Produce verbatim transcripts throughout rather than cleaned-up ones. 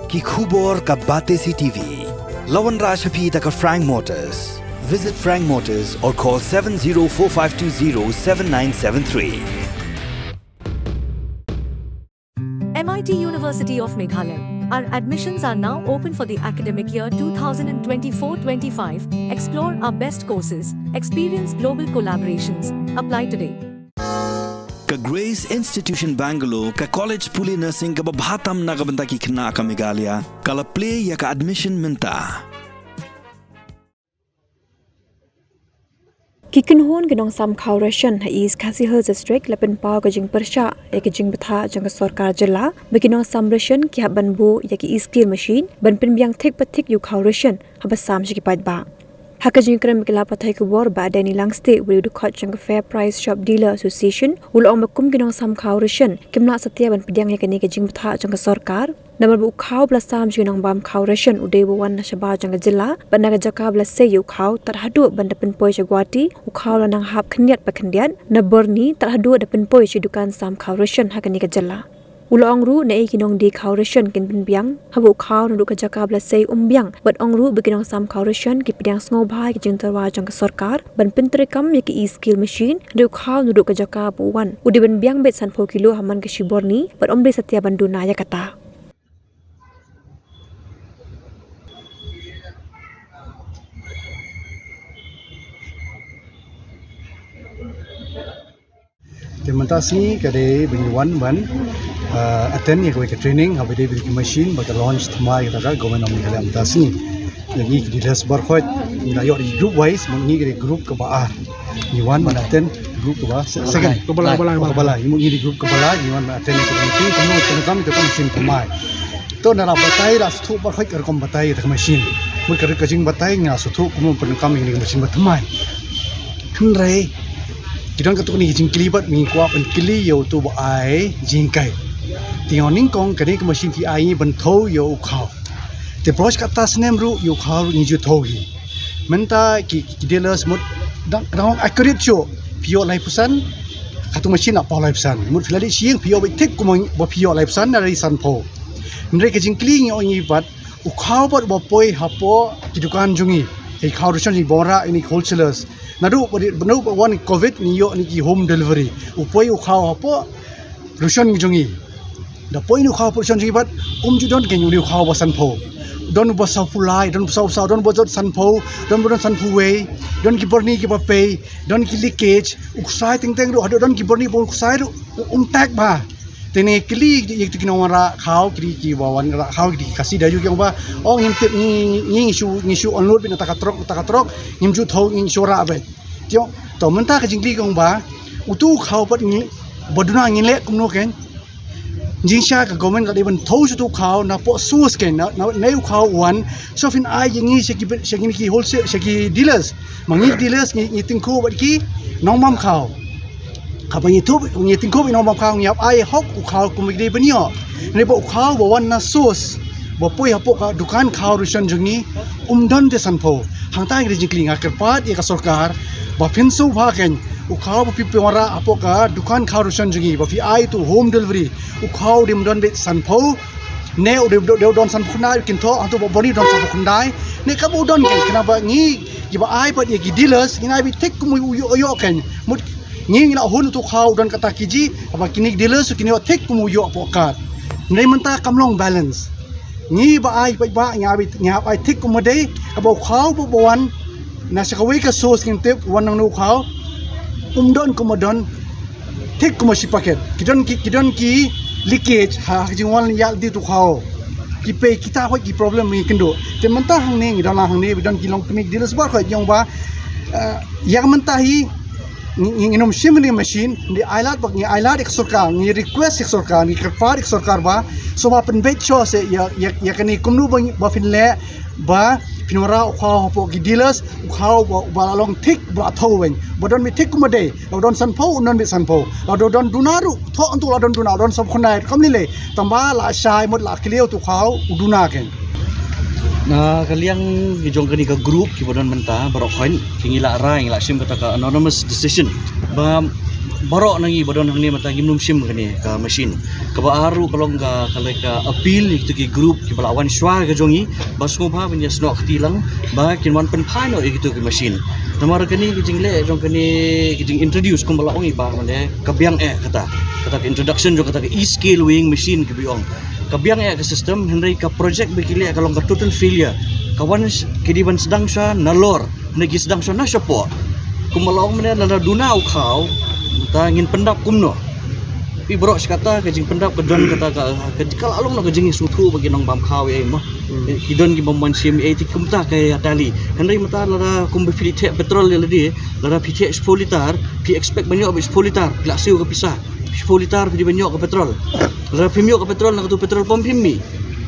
Ki khubor ka Batesi T V. La wanrah sha phi da ka Frank Motors. Visit Frank Motors or call seven zero four five two zero seven nine seven three. M I T University of Meghalaya. Our admissions are now open for the academic year two thousand twenty-four twenty-five. Explore our best courses, experience global collaborations. Apply today. Ka Grace Institution Bangalore, ka college pule nursing kaba bha tam na ka bynta ki khynnah ka Meghalaya, ka la plie ïa ka admission mynta. Ki kynhun ki nongsam khaw ration ha East Khasi Hills District la pynpaw ka jingpyrshah ïa ka jingbthah jong ka sorkar jylla ba ki nongsam ration ki hap ban buh ïa ki e-scale machine ban pynbiang thik pa thik ïa u khaw ration haba sam sha ki paidbah. Ha ka jingkren bad ki lad pathai khubor, Bah Danny Langstieh, u dkhot jong ka Fair Price Shop Dealer Association, u la ong ba kum ki nongsam khaw ration kim lah satia ban pdiang ïa kane ka jingbthah jong ka sorkar. Namar ba u khaw ba la sam jong ki nongbam khaw ration u dei ba wan na shabar jong ka jylla, bad na ka jaka ba la sei ïa u khaw tad haduh ban da pynpoi sha Guwahati, u khaw la nang hap khyndiat pa khyndiat na Burnie tad haduh da pynpoi sha dukan sam khaw ration ha kane ka jylla. U la ong ruh na ei ki nongdie khaw ration kin pynbiang haba u khaw naduh ka jaka ba la sei um biang, bad ong ruh ba ki nongsam khaw ration ki pdiang sngewbha ïa ki jingtyrwa jong ka sorkar ban pyntreikam ïa ki e-scale machine, hynrei u khaw naduh ka jaka ba u wan u dei ban biang beit sanphew kilo ha man ka shi Burnie, bad um dei satia ban duna ïa kata. Te mynta sngi ka dei ba ngi wan ban, uh, attend ïa kawei ka training haba dei bad ki machine ba ka launch thymmai kata ka Government of Meghalaya mynta sngi. Ïa ngi ki dealers baroh khoit ngi la ïoh ïa ki group wise, mut ngi ka dei group kaba ar. Ngi wan ban attend group kaba se-, second. Kaba lai, kaba lai, kaba lai. Kaba lai. Mut ngi dei group kaba lai, ngi wan ban attend ïa ka meeting kumno pyndonkam ïa ka machine thymmai. To ngi la batai, la sngewthuh baroh khoit ka rukom batai ïa ka machine. Mut ka, ka jingbatai ngi la sngewthuh kumno pyndonkam ïa ka machine ba thymmai. Hynrei ki don katto katne ki jingkylli bad ngi kwah ban kylli ïa uto uba ai jinghikai. Te nga ong nyngkong kane ka machine ki ai ngi ban thew ïa u khaw. Te baroh kata snem ruh ïa u khaw ruh ngi ju thew hi. Mynta ki, ki dealers mut dang, dang ong accurate shuh, phi ïoh laiphew san, katto machine la paw laiphew san. Mut phi la leit sha ïing phi ïoh beit thik kumba phi ïoh laiphew san, na dei sanphew. Hynrei ka jingkylli ngi ong ngi bad u khaw bad uba poi hapoh ki dukan jong ngi, ki khaw ration jong ngi ba wanrah ïa ngi ki wholesalers. Naduh ba, naduh ba wan covid ngi ïoh ïa ngi ki home delivery. U poi u khaw hapoh ration jong ngi. Da poi ïa u khaw hapoh ration jong ngi bad um ju don keiñ une u khaw ba sanphew. Don uba sawphew lai, don uba sawphew saw, don uba jot sanphew, don uba don sanphew wei, don ki Burnie kiba pei, don ki leakage, u ksai teng teng ruh, haduh don ki Burnie ba u ksai ruh um tag bha. Te ngi kylli ïa kito ki nongwanrah khaw, kito kiba wanrah khaw, kito ki Khasi Diyu ki ong ba, oh ngim tip, ngi, ngi, ngi shu, ngi shu unload beit na kata ka truck, na kata ka truck, ngim ju thew, ngi shu rah beit. Te, to mynta ka jingkylli ka ong ba uto u khaw pat ngi, ba duna ngin leh kumno keiñ. Jingshisha ka government ka dei ban thew sha uto u khaw napoh source keiñ, na, na, na u khaw u wan. So phin ai ïa ngi sha ki, sha kine ki wholesale, sha ki dealers. Ma ngi dealers ngi, ngi tyngkhuh bad ki nongbam khaw. Haba ngi tyngkhuh, ngi tyngkhuh bad ki nongbam khaw ngi hap ai hok u khaw kumba ki dei ban ïoh. Hynrei ba u khaw ba wan na source ba poi hapoh ka dukan khaw ration jong ngi um don te sanphew. Hangta ngi dei jingkylli, nga kyrpad ïa ka sorkar ba phin sngewbha keiñ u khaw ba phi, phi wanrah hapoh ka dukan khaw ration jong ngi ba phi ai to home delivery, u khaw u dei ban don beit sanphew. Ne u dei, dei, dei don sanphew khyndai, kin thoh hangto ba Burnie don sanphew khyndai. Ne kaba u don keiñ, khnang ba ngi kiba ai pat ïa ki dealers ngin ai beit thik kum u ïoh, ïoh keiñ. Mut ngi ngi la hun uto u khaw u don kata ki ji, haba kine ki dealers kin ïoh thik kum u ïoh hapoh card. Hynrei mynta kam long balance. Ngi ba ai pat ba ngi ai beit, ngi hap ai thik kumba dei, haba u khaw ba, ba wan na sha kawei ka source ngim tip wan nangno u khaw. Um don kumba don thik kumba shi packet. Ki don ki, ki don ki leakage ha, ha ka jingwan ïalade uto u khaw. Ki pei kita khoit ki problem ngi kynduh. Te mynta hangne ngi don lang hangne ba don ki longkmie ki dealers baroh khoit ki ong ba, eh, ïa ka mynta hi ngi, ngi, ngin ym shim ïa kane ka machine, ngi ailad ba, ngi ailad ïa ka sorkar, ngi request ïa ka sorkar, ngi kyrpad ïa ka sorkar ba sngewbha pynbeit shuh seh ïa, ïa, ïa kane kumno ba, ba phin leh ba phin wanrah u khaw hapoh ki dealers, u khaw ba, ba la long thik ba la thew weng. Ba don beit thik kumba dei, la don sanphew un don beit sanphew. La don, don duna ruh, thoh hangto la don duna, la don sanphew khyndai, kam lei lei. Tangba la shai mut la khleh uto u khaw u duna keiñ. Na ka liang ki jong kane ka group kiba don mynta baroh khoit, ki ngi la rai, ngi la shim kata ka unanimous decision ba Baroh na ngi ba don hangne mynta ngim num shim kane ka machine. Kaba ar ruh ka long ka, ka leh ka appeal ïa kito ki group kiba la wan shuwa ka jong ngi, ba sngewbha ban ïa snoh kti lang ba kin wan pynphai noh ïa kito ki machine. Namar kane ka jingleh jong kane ka jing introduce kumba la ong i Bah mynne, ka biang eh kata, kata ka introduction jong kata ka e-scale weighing machine kaba ong, ka biang eh ka system. Hynrei ka project ba ki leh ka long ka total failure. Ka wan ki dei ban sdang sha nalor, hynrei ki sdang sha na shapoh. Kumba la ong mynne, lada duna u khaw, ta ngin pyndap kumno? Phi baroh shi katta ka jingpyndap ka don kata ka, ka, ka la long noh ka jingïasngewthuh ba ki nongbam khaw ïa i mo. Ki don ki bym wan shim ïa i, te kumta ka ïa tali. Hynrei mynta lada kumba phi theh petrol ïa lade, lada phi theh shiphew litar, phi expect ban ïoh beit shiphew litar, phi la siew ka pisa. Shiphew litar phi dei ban ïoh ka petrol. Lada phim ïoh ka petrol na katu petrol pump phim mih.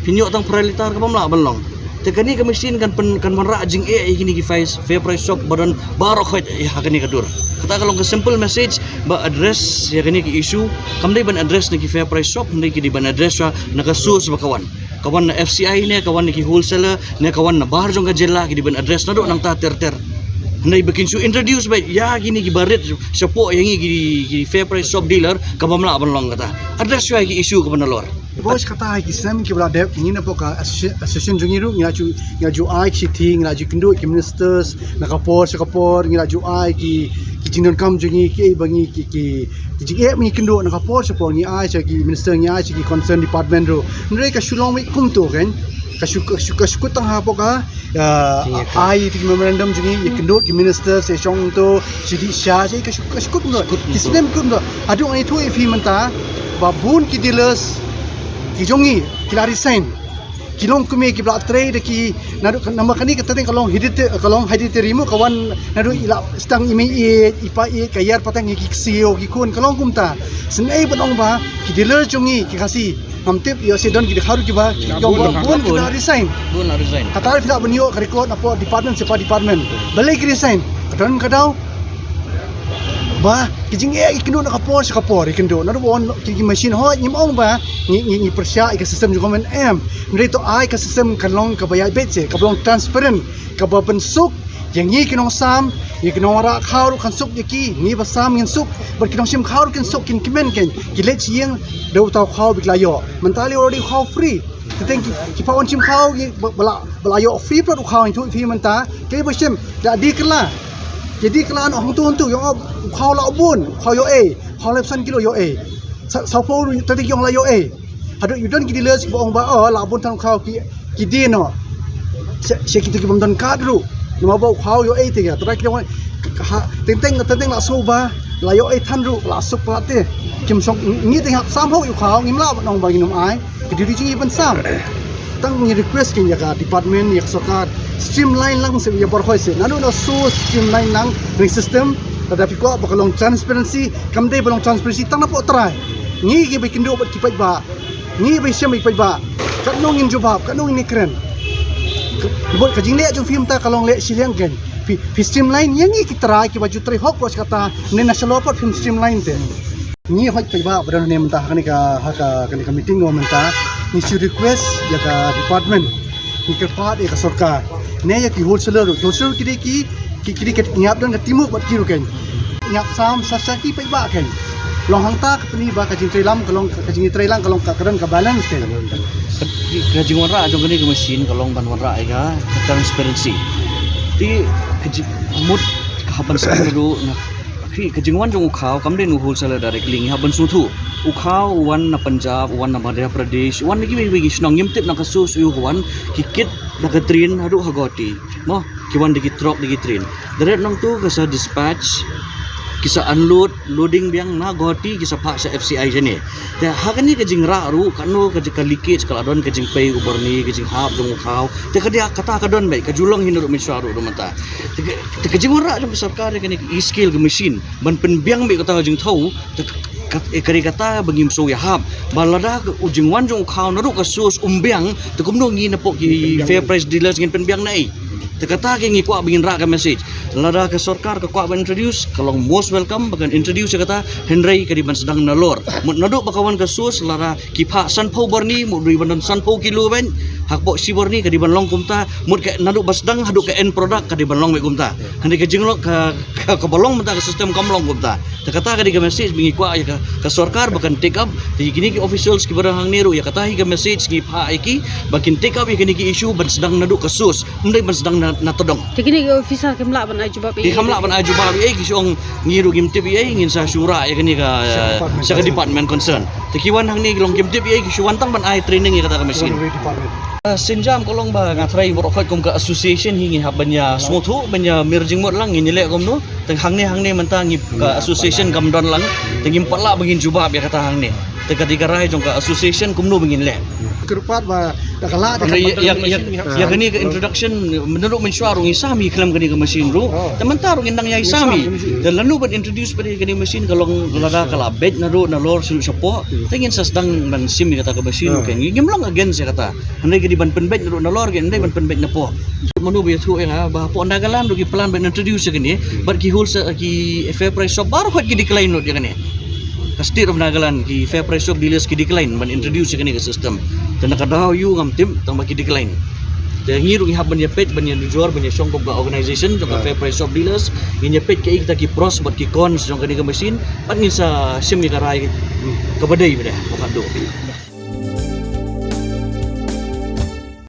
Phin ïoh tang phra litar, ka bym lah ban long. Te kane ka machine kan pyn, kan wanrah jingeh ïa kine ki fai, fair price shop ba don baroh khoit ïa ha kane ka dur. Kata ka long ka simple message ba address ïa kane ka issue. Kam dei ban address na ki fair price shop, hynrei ki dei ban address na ka source ba ka wan. Ka wan na F C I ne ka wan na ki wholesaler ne ka wan na bar jong ka jylla, ki dei ban address naduh nangta ter ter. Hynrei ba kin shu introduce beit ïa kine kiba rit shapoh ïa ngi ki, ki fair price shop dealer, ka bym lah ban long kata. Address shuwa ïa ki issue kaba nalor. Bos, kata ki sem kiba la dep, ngi na pok ka associ-, association jong ngi ruh ngi la ju, ngi la ju ai ki shithi, ngi la ju kynduh ki ministers na ka por sha ka por, ngi la ju ai ki, ki jingdonkam jong ngi, kiei ba ngi ki, ki, ki jingeh ba ngi kynduh na ka por sha ka por, ngi ai sha ki minister, ngi ai sha ki concern department ruh. Hynrei ka shu long mih kumto kan, ka shu, ka shu, ka shu kut tang hapoh ka, ah, ai ïa ki memorandum jong ngi, ïa kynduh ki minister, sha shong to, sha dih sha, sha ka shu, ka shu kut kumto. Ki snem kumto. Haduh ngi ïathuh ïa phi mynta ba bun ki dealers ki jong ngi ki la resign. Ki long kumne, kiba la trei da ki, naduh ka, namar kane ka teng ka long hereditary, ka long hereditary mo, ka wan naduh i la sdang i mei ïeit, i pa ïeit, ka ïar pateng ïa ki ksiew ki khun, ka long kumta. Sngewbha ban ong ba ki dealer jong ngi ki Khasi, ngam tip ïoh sdang ki dkhar kiba, ki ong ba bun, bun ki la resign. Bun la resign. Kata phi lah ban ïoh ka record napoh department sha department. Balei ki resign? Ka don ka daw ba ki jingeh ki kynduh na ka por sha ka por, ki kynduh. Naduh ba wan ki, ki machine, hooid, ngim ong ba ngi, ngi, ngi pyrshah ïa ka system jong government, em. Hynrei to ai ka system kan long kaba ïaid beit seh, kaba long transparent, kaba pynsuk ïa ngi ki nongsam, ïa ki nongwanrah khaw ruh kan suk ïa ki, ngi ba sam ngin suk, bad ki nongshim khaw ruh kin suk, kin kmen, kin, ki leit sha ïing da uta u khaw ba ki la ïoh. Mynta lei already u khaw free. Te teng ki, ki phah wan shim khaw, ki ba, ba la, ba la ïoh free palat u khaw, ngi ïathuh ïa phi mynta. Ki ba shim, da die kylla. Ki die kylla noh hangto hangto, ïoh u khaw la bun, u khaw ïoh ei, u khaw laiphew san kilo ïoh ei. Sa, saphew ruh, te teng ki ong la ïoh ei. Haduh ïa u don ki dealers kiba ong ba, oh, la bun than u khaw, ki, ki die noh. Sha, sha kito ki bym don card ruh. Namar ba u khaw ïoh ei te ïa. Te teng ki ong, ka, ka, ha, teng teng, teng teng la sngewbha, la ïoh ei than ruh, la suk palat te. Kim shong, ngi te hap sam hok ïa u khaw, ngim lah ban ong ba ngin ym ai. Ka duty jong ngi ban sam. Tang ngi request kein ïa ka department, ïa ka sorkar, streamline lang seh ïa baroh khoit seh. Naduh na source streamline lang ring system. Lada phi kwah ba ka long transparency, kam dei ba long transparency tang napoh trai. Ngi kiba kynduh bad ki paidbah, ngi ba shem bad ki paidbah, katno ngin jubab, katno ngin ïakren? Ka, bad ka jingleh jong phi mynta ka long leh shiliang kein. Phi, phi streamline ïa ngi ki trai kiba ju trei hok baroh shi katta, ne na shalor pat phim streamline te. Ngi hooid paidbah ba don hangne mynta ha kane ka, ha ka, kane ka meeting mo mynta, ngi shu request ïa ka department, ngi kyrpad ïa ka sorkar, ne ïa ki wholesaler ruh, ki wholesaler ki dei ki, ki, ki dei ki, ngi hap don ka teamwork bad ki ruh kein. Ngi hap sam sa sha ki paidbah kein. Long hangta ka pyni ba ka jingtrei lang ka long, ka jingtrei lang ka long ka, ka don ka balance kein. Ka, ka jingwanrah jong kane ka machine ka long ban wanrah ïa ka, ka transparency. Te ka jing, mut ka hap ban sdang ruh na Phi, ka jingwan jong u khaw kam dei na u wholesaler directly, ngi hap ban sngewthuh. U khaw u wan na Punjab, u wan na Madhya Pradesh, u wan na kiwei kiwei ki shnong, ngim tip na ka source aïu ka wan, ki kit da ka train haduh ha Guwahati. Mo, ki wan da ki truck, da ki train. Direct nangtu ka sa dispatch, ki sa unload, loading biang na Guwahati, ki sa phah sha F C I shane. Te ha kane ka jingrah ruh, katno ka, ka leakage ka la don, ka jingpei u byrni, ka jinghap jong u khaw. Te ka dei kata ka don beit, ka ju long hi naduh mynshuwa ruh, ruh mynta. Te ka, te ka jingwanrah jong ka sorkar ïa kane ka e-scale ka machine ban pynbiang beit kata ka jingthaw, te ka, ka, ka dei kata ba ngim sngewthuh ïahap. Ba lada ka, u jingwan jong u khaw naduh ka source um biang, te kumno ngi napoh ki fair price dealers ngin pynbiang na ei? Te kata ka ngi kwah ba ngin rah ka message. Lada ka sorkar ka kwah ban introduce, ka long most welcome ba kan introduce ïa kata, hynrei ka dei ban sdang nalor. Mut naduh ba ka wan ka source, lada ki phah sanphew byrni, mut dei ban don sanphew kilo ban, Hapoh shibor ni ka dei ban long kumta, mut ka naduh ba sdang haduh ka end product ka dei ban long beit kumta. Hynrei ka jinglong ka, ka, kaba long mynta ka system kam long kumta. Te kata ka dei ka message ba ngi kwah ïa ka, ka sorkar ba kan take up. Te kine ki officials kiba don hangne ruh ïa kata hi ka message ngi phah ïa ki ba kin take up ïa kine ki issue ban sdang naduh ka source, ym dei ban sdang na, na tdong. Te kine ki officer kim lah ban ai jubab ïa ki, kam lah ban ai jubab ïa ki, shu ong ngi ruh ngim tip ïa, ngin sa shu rah ïa kane ka, sha ka department concern. Te ki wan hangne ki long kim tip ïa, ki shu wan tang ban ai training ïa kata ka machine. Ah, sienjam ka long ba nga tharai baroh khoit kum ka association hi ngi hap ban ïa sngewthuh, ban ïa mir jingmut lang, ngin ïa leh kumno. Te hangne hangne mynta ngi ka association kam don lang. Te ngim pat lah ba ngin jubab ïa kata hangne. Te ka dei ka rai jong ka association kumno ba ngin leh. Kyrpad ba da ka lah da ka ïa, ïa, ïa, ïa kane ka introduction, mynta ruh mynshuwa ruh ngi sam ïa khlem kane ka machine ruh. Te mynta ruh ngin nang ïa sam ïa. Te lano ban introduce pat ïa kane ka machine ka long lada ka la beit naduh nalor sha shapoh. Te ngin sa sdang ban shim ïa kata ka machine ruh, kan ngim long against ïa kata. Hynrei ka dei ban pynbeit naduh nalor, kan dei ban pynbeit napoh. Mano ba ïathuh ïa nga ba hapoh Nagaland ruh ki plan ban introduce ïa kane, bad ki wholesale, ki fair price shop baroh khoit ki decline lut ïa kane. Ka state of Nagaland ki fair price shop dealers ki decline ban introduce ïa kane ka system. Te na ka daw aiu ngam tip, tang ba ki decline. Te ngi ruh ngi hap ban ïa peit, ban ïa nujor, ban ïa shong kum ka organization jong ka fair price shop dealers, ngin ïa peit kaei kita ki pros bad ki cons jong kane ka machine, bad ngin sa shim ïa ka rai kaba dei bad ba khatduh.